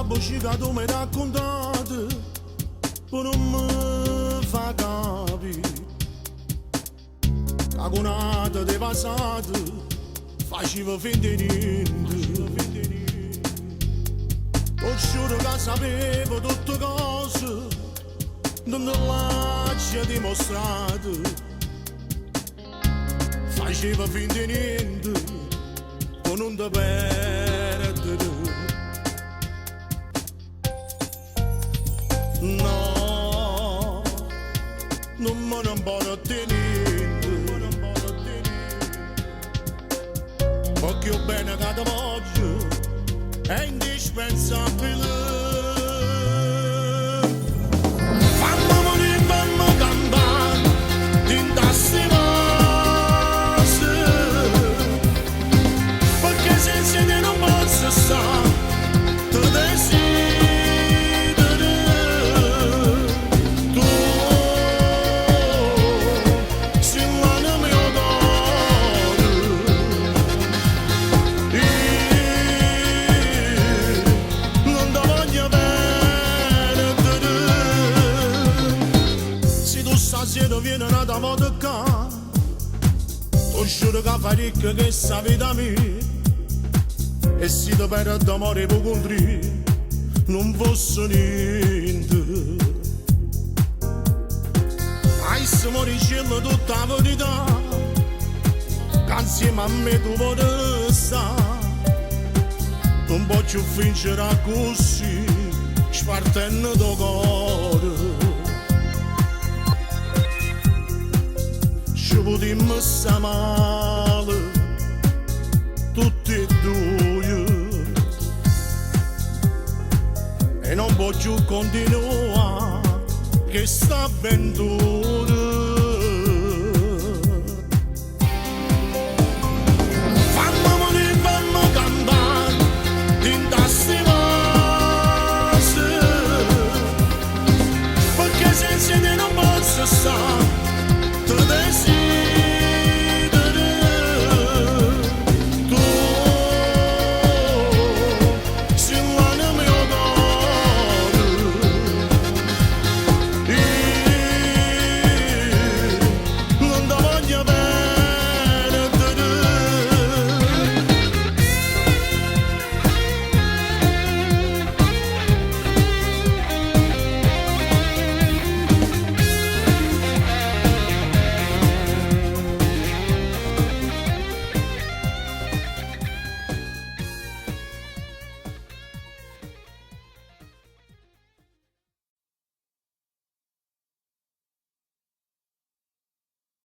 Bucia che tu mi hai raccontato, poi non mi fa capire. Che con un'altra di passato faceva finta di niente. Ti giuro che sapevo tutte cose, non te l'ho dimostrato. Faceva finta di niente, poi non ti perdere. No, non me ne importa niente, perché il bene che ti voglio è indispensabile. Fammi morire, fammi cantare, in sti vasi, perché senza te non posso stare, ti desidero. Tu sei l'anima mia d'oro. Io non ti voglio perdere. Se tu stasera vieni un'altra volta qua, ti giuro che fai ricca questa vita mia. E se ti perdo amore per non fosse niente. Ai se moricella tutta la verità, che insieme a me tu vorrei stare. Non posso fingere così, spartendo do cuore. Ci potremmo stare male, tutti e due. E non posso continuare questa avventura.